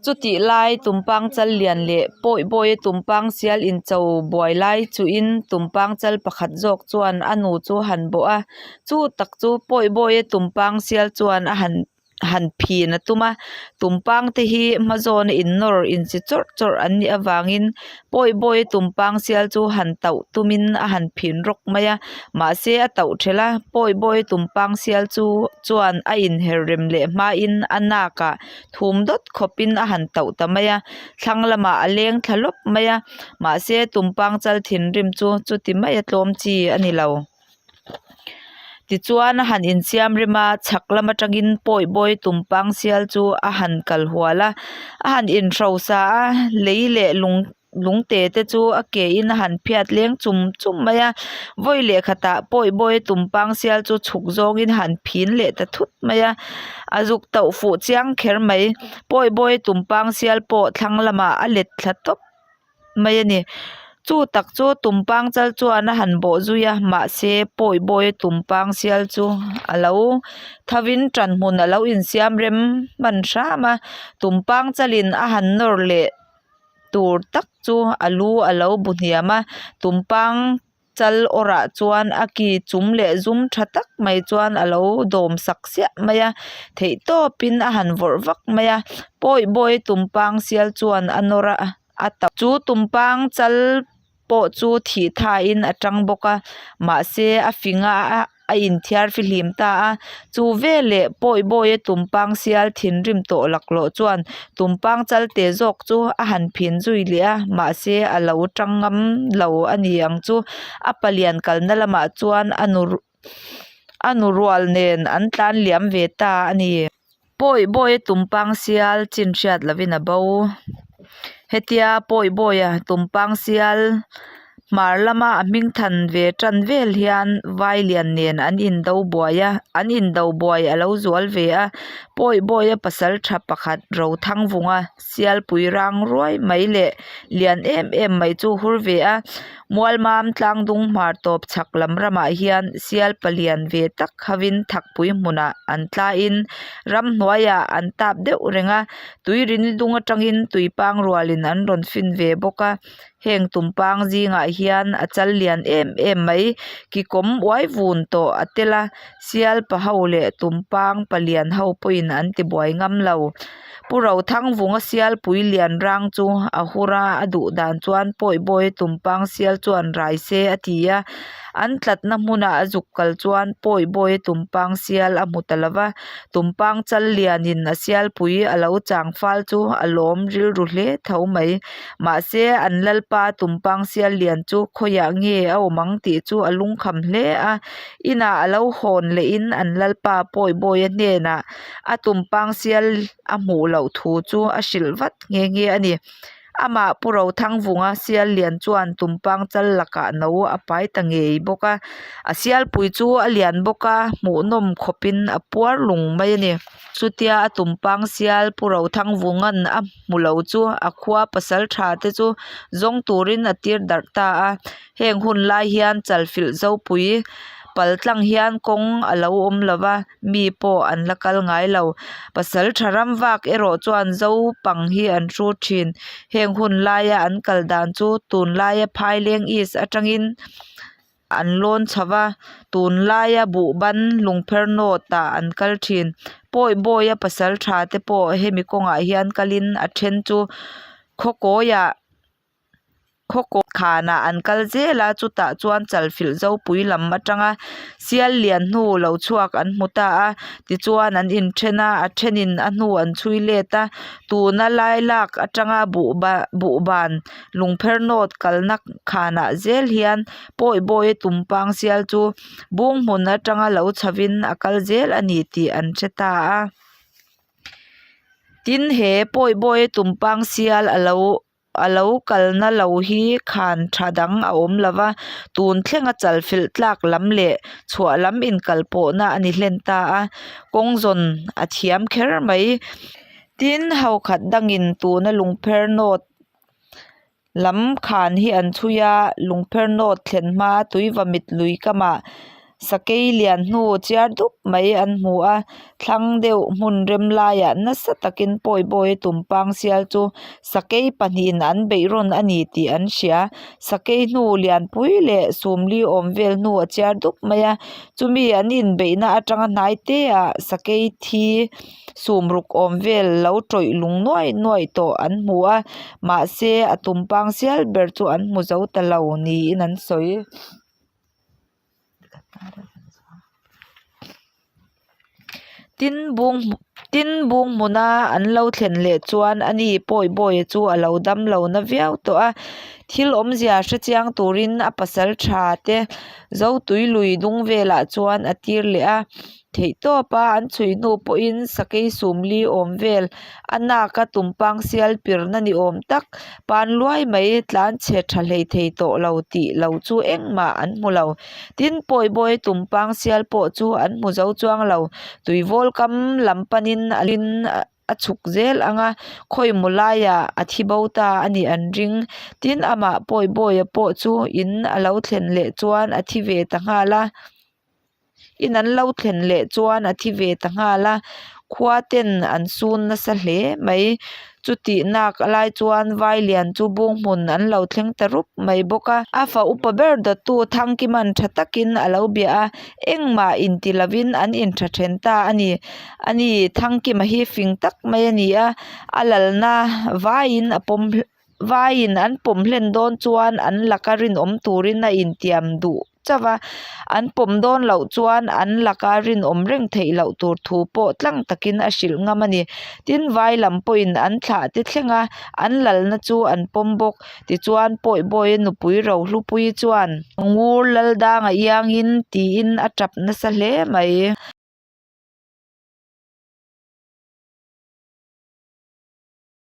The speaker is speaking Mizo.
Chutih lai tumpang chal lian leh pawi bawia tumpang sial incho buai lai chuhin tumpang chal pakhat zawk chuan a nu chu a han bawh a, chu tak chu pawi bawia tumpang sial chuan a han han phin a tum a, tumpang te hi hma zawna innawr insi chawrh chawrh an nih avangin pawi bawia tumpang sial chu han tauh tumin a han phin rawk mai a, mahse a tauh thelh a, pawi bawia tumpang sial chu chuan a inher rem leh hmain a nakah thum dawt khawpin a han tauh ta mai a, thlang lamah a leng thla lawp mai a, mahse tumpang chal thinrim chu chuti maia tlawm chi a ni lo. Tichuan a han insiam rem a, chhak lam atangin pawi bawi tumpang sial chu a han kal hual a, a han inhrosa a, lei leh lung lungte te chu a ke in a han phiat leng chum chum mai a, vawi leh khatah pawi bawi tumpang sial chu chhuk zawngin a han phin leh ta thut mai a, a zuk tauh fuh chiang kher mai, pawi bawi tumpang sial pawh thlang lamah a let thla tawp mai a ni. Chu tak chu tumpang chal chuan a han bawh zui a mahse pawi bawi tumpang sial chu a lo thavin ṭan hmun a lo insiam rem hman hram a tumpang chalin a han nawr leh tur tak chu a lu a lo bu hniam a tumpang chal awrah chuan a ki chum leh zum tha tak mai chuan a lo dawm sak siah mai a theih tawpin a han vawrh vak mai a pawi bawi tumpang sial chuan a nawr a a tauh chu tumpang chal pawh chu thih thain a tang bawk a mahse a fing a a inthiar fihlim ta a chu veleh pawi bawia tumpang sial thinrim tawh laklawh chuan tumpang chal te zawk chu a han phin zui leh a mahse a lo tang ngam lo a ni ang chu a palian kalna lamah chuan a nu a nu rual nen an tlan liam ve ta a ni. Pawi bawia tumpang sial chin hriat lovin a bo. Hetia pawi bawia tumpang sial hmar lama a hming than ve tan vel hian vai lian nen an indo buai a an indo buai a lo zual ve a pawi bawia pasal tha pakhat Rothangvunga sialpui rang ruai mai leh lian em em mai chu hur ve a Mualmam tlangdung hmar tawp chhak lam ramah hian sial palian ve tak hovin thakpui hmunah an tlaiin ramhnuaiah an tap deuh reng a tuirin dung atangin tuipang rualin an rawn fin ve bawk a heng tumpang zingah hian a chal lian em em mai kikawm uai vun tawh a tel a sial pa ho leh tumpang palian ho pawhin an ti buai ngam lo. Pu Rothangvunga sialpui lian rang chu a hur a, a duh dan chuan pawi bawi tumpang sial chuan rai se a ti a. An tlatna hmuna a zuk kal chuan pawi bawi tumpang sial a hmu ta lo va, tumpang chal lianin a sialpui a lo chang fal chu a lawm rilru hle tho mai. Mahse, an lalpa tumpang sial lian chu khawiah nge a awm ang tih chu a lungkham hle a. Inah a lo hawn lehin an lalpa pawi bawia hnenah A tumpang sial a hmuh loh thu chu a hrilh vat nghe nghe a ni. Amah Pu Rothangvunga sial lian chuan tumpang chal lakah no a pai ta ngei bawk a. A sialpui chu a lian bawk a, hmuhnawm khawpin a puar lung mai a ni. Chutia a tumpang sial Pu Rothangvunga'n a hmu lo chu a khua pasal tha te chu zawng turin a tir darh ta a. Heng hun lai hian chalfilh zopui paltlang hian kawng a lo awm lo va. mi pawh an la kal ngai lo. Pasal tha ram vak erawh chuan zo pang hi an hrut thin. Heng hun laia an kal dan chu tunlaia Phaileng East atangin an lawn chho va, tunlaia Buhban Lungpher North ah an kal thin. Pawi bawia pasal tha te pawh hemi kawngah hian kalin a then chu khawkawiah. Khawkaw khanah an kal zel a chutah chuan chalfilh zopui lam atanga sial lian hnu lo chhuak an hmu ta a tichuan an inthen a a thenin a hnu an chhui let a tuna lai lak atanga buhba buhban lungpher nawt kalna khanah zel hian pawi bawi tumpang sial chu bung hmun atanga lo chhovin a kal zel a ni tih an hre ta a. Tin he pawi bawi tumpang sial a lo. A lo kalna lo hi khan tha dang a awm lo va, tun thlenga chalfilh tlak lam leh chhuah lam inkal pawhna a ni hlen ta a, kawng zawn a thiam kher mai. Tin, hokhat dangin tuna lungpher nawt lam khan hi an chhui a, lungpher nawt thlen hma tuivamit lui kamah. Sakei lian hnu chiar dup mai an hmu a, thlang deuh hmun rem laiah nasa takin pawi bawi tumpang sial chu sakei pahnihin an beih rawn a ni tih an hria. Sakei hnu lianpui leh sumli awm vel hnu a chiar dup mai a, chumi an inbeihna atanga hnai te ah sakei thi sum ruk awm vel lo tawih lung nuai nuai tawh an hmu a, mahse a tumpang sial ber chu an hmu zo ta lo niin an sawi. Tin bung tin bung hmuna an lo thlen leh chuan ani pawi bawia chu a lo dam lo na viau tawh a thil awmzia hre chiang turin a pasal tha te zotui lui dung velah chuan a tir leh a. Theih tawp a an chhui hnu pawhin sakei sumli awm vel a nak a tumpang sial pirna ni awm tak pan luai mai tlan chhe tha hlei thei tawh lo tih lo chu engmah an hmu lo. Tin pawibawi tumpang sial pawh chu an hmu zo chuang lo. Tuivawl kam lam panin a lin a chhuk zel ang a, khawimaw laiah a thi bo ta a nih an ring. Tin amah pawibawia pawh chu in a lo thlen leh chuan a thi ve ta nghal a. In an lo thlen leh chuan a thi ve ta nghal a, khua ten an sun nasa hle mai. Chutih nak lai chuan Vailian chu bung hmun an lo thleng ta rup mai bawk a. A fa upa ber dawttu Thangkiman tha takin a lo bia a, engmah inti lovin an intha then ta a ni. Ani Thangkima hi fing tak mai a ni a, a lalna vaiin a pawm Vaiin an pawm hlen dawn chuan an laka rinawm turin a intiam duh chauh a, an pawm dawn loh chuan an laka rinawm reng theih loh tur thu pawh tlang takin a hrilh ngam a ni. Tin, vai lam pawhin an thlah te thleng a, an lalna chu an pawm bawk. Tichuan, Pawihbawia nupui Rohlupuii chuan, Ngur Laldanga iangin, tiin a tap nasa hle mai.